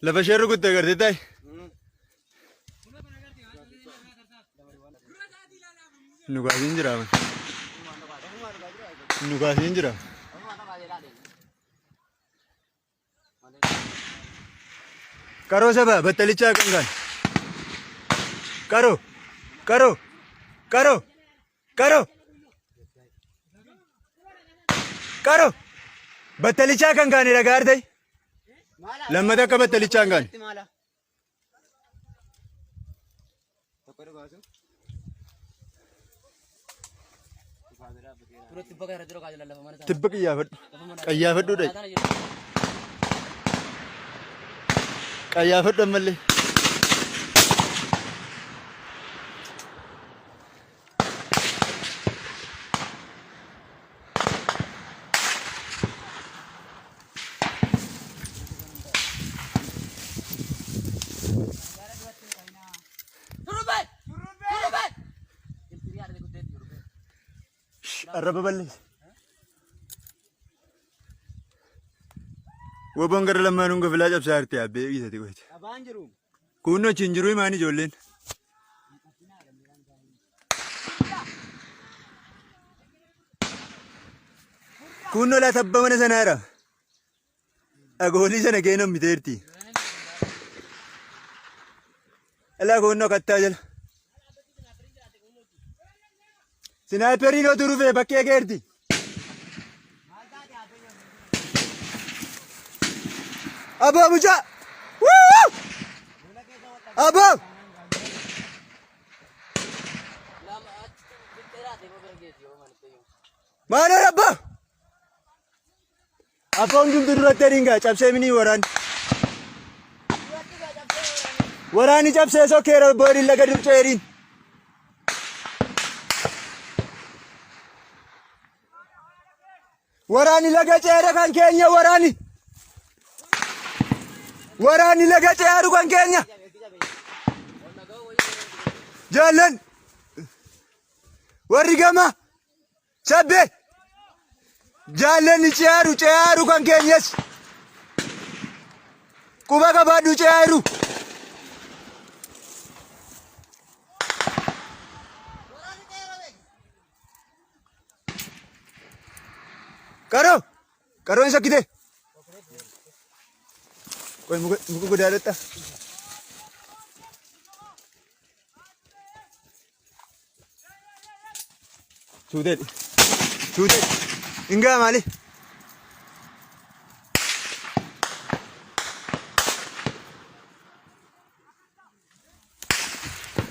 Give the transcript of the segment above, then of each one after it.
Lafa ishee rukutte agartee ta'i. Nu kaasiin jira. Nu kaasiin jira. Qaroo saba battalichaa kan kaan. Qaroo qaroo qaroo qaroo qaroo battalichaa kan kaane dhagaa artee. Lammata akka battalichaa hin kaane. Tibba qiyyaafadhu. Qayyaafadhu dhayi. Qayyaafadhu ammallee. Arraba balleessa. Woboon gara lammaanuun gofilaa cabsaa jirti abbee dhiisati qoyte. Kunnoo achi hin jiru himaan ijoolleen. Kunnoo laa tabba mana sanaa jira. Dhagoolii sana keenan miteerti. Ilaa kunnoo kattaa jala. Sinaayiperiin otuu dhufee bakkee geerti. Aboo mucaa! Wuu! Aboo! Maaloo abbaa! Abbaa hundumtuu duratti adiin gaa cabsee minii waraanni. Waraanni cabsee sokkeera obbo Ediin laga durcee Ediin. Waraanni laga ceera kan keenya waraanni. Waraanni laga ceeru kan keenya. Jaallan warri gama sabbe jaallanni ceeru ceeru kan keenyas quba qabaadhu ceeru. Qaroo qaroon shakkite. Qoy muka muka guddaa dhatta. Suutee suutee hingaa maali?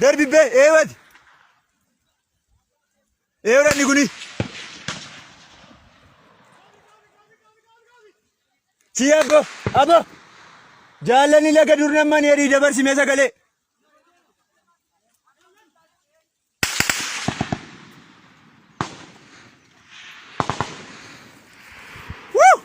Darbi bee eewati. Eewra inni kuni. Si abbo abbo. Jaallanni laga dur namman jedhii dabarsi mee sagalee. Woo!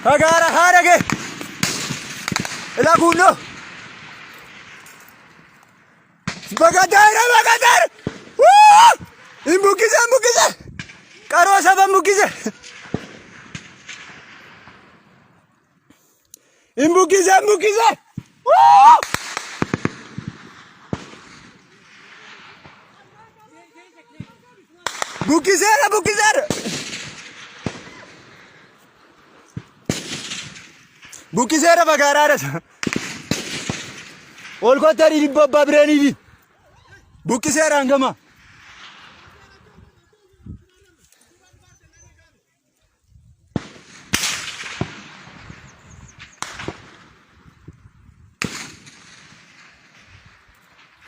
Fagaara haara gee. Ilaa kuunnoo. Baqateera baqateera. Wuu! Hin buqqise hin buqqise. Qaroo saba hin buqqise. Hin buqqise hin buqqise. Wuu! Buqqiseera buqqiseera. Buqqiseera fagaaraadha. Ol kottanii dhibba abbaa bireeniiti. Buqqiseera hangama.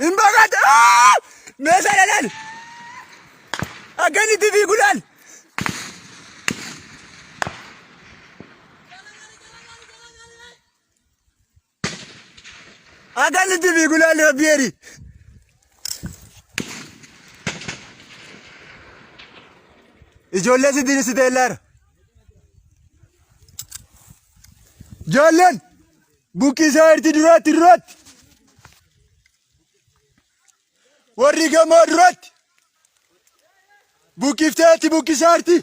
Hin baqate! Meeshaa lalaan! Akkanitti fiigu laal! Akkanitti fiigu laal rabbi eri! Ijoollee sitti si teellaara. Ijoolleen! Buqqisaa jirti duratti duratti. Warri gamoo duratti. Buqqifteetti buqqisaa jirti.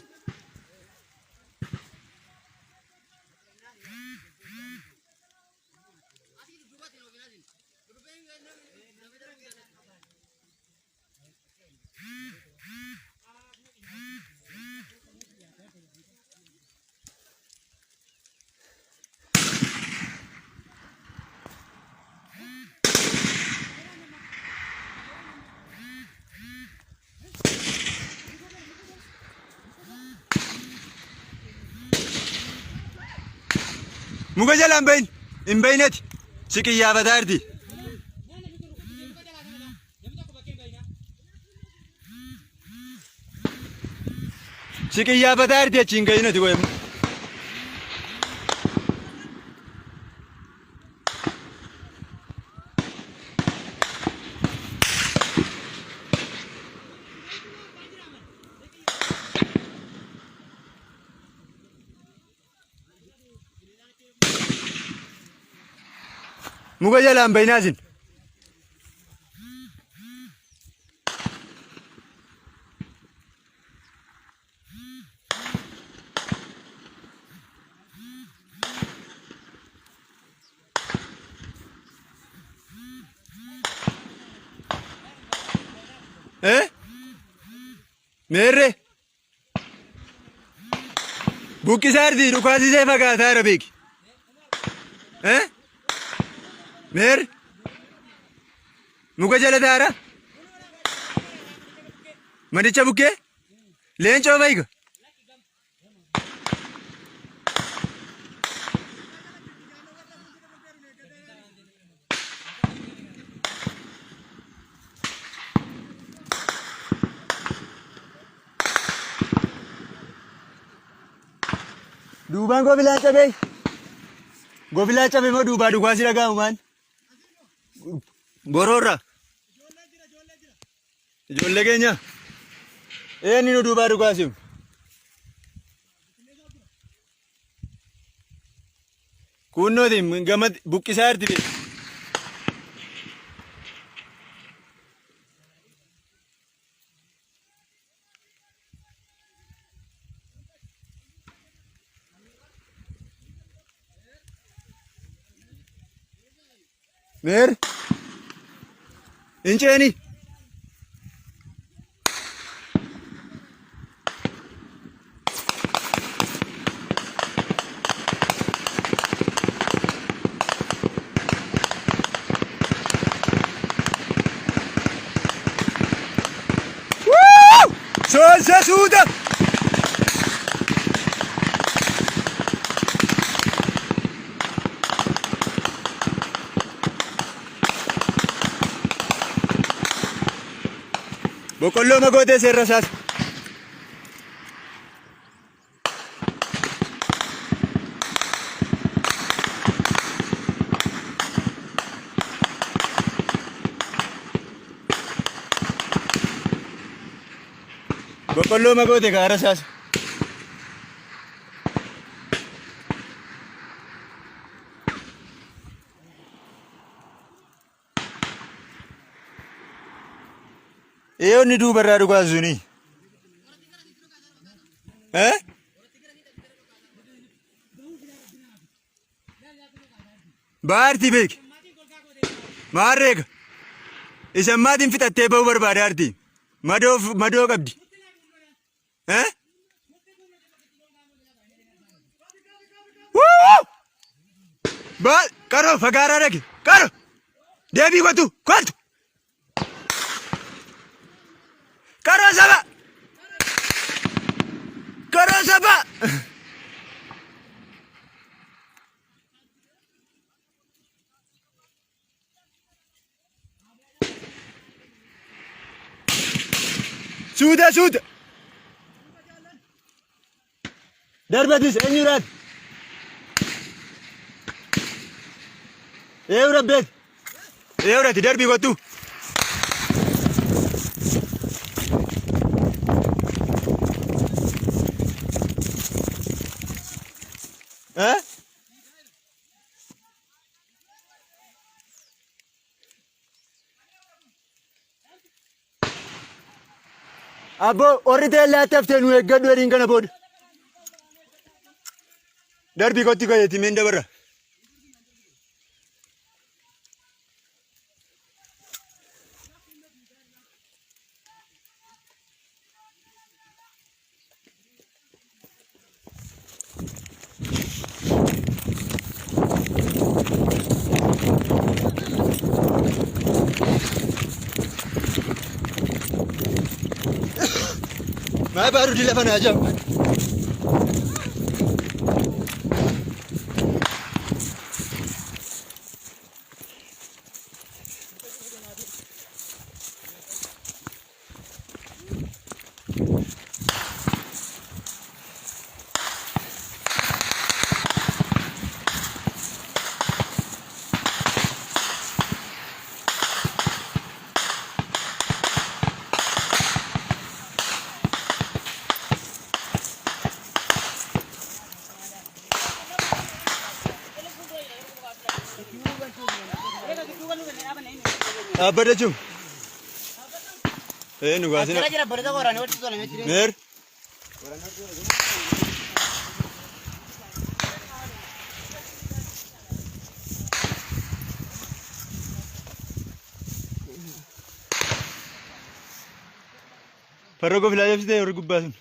Muka jala hin bahin. Hin bahinati. Si qiyyaafataa jirti. Si qiyyaafataa jirti achi hin gahinati qoyamma. Muka jalaan bahinaa isin. Eh? Meerre? Buqqisaa jirti dhukaasisee fagaataa jira beeki. Eh? Meerre? Muka jala taara? Manicha bukkee? Leencoo fayiga? Duubaan gobilaa cabee. Gobilaa cabe moo duubaa dhugaasi dhaga'amu maal? Boroorra. Ijoollee keenya. Eenyu nu duubaa dhugaasi? Kuunnooti gama buqqisaa jirti beeku. Meer hin ceeni. Soonsa suuta. Boqqolloo magootee seerra isaas. Boqqolloo magoote gaara isaas. Eeyyoonni duuba irraa dhugaa suni. Eh? Baarti beeki. Maarreega. Isa maatiin fixattee ba'uu barbaada arti. Madoo madoo qabdi. Eh? Wuu! Ba qaroo fagaaraa dhaqi. Qaroo. Deebii kottu kottu. Qaroo saba. Qaroo saba. Suuta suuta. Darbatis eenyuraati? Eewura beet. Eewurati darbii kottu. Eh? Abboo warri teellaatti haftee nu eeggadhu jedhiin kana booda. Darbii kotti koyeeti meen dabarra. Maa baarudi lafa naa jabu. Dhaabbata jechuun. Ee nu baasina. Meer. Farra goflaa jabsitee warri gubbaa sun.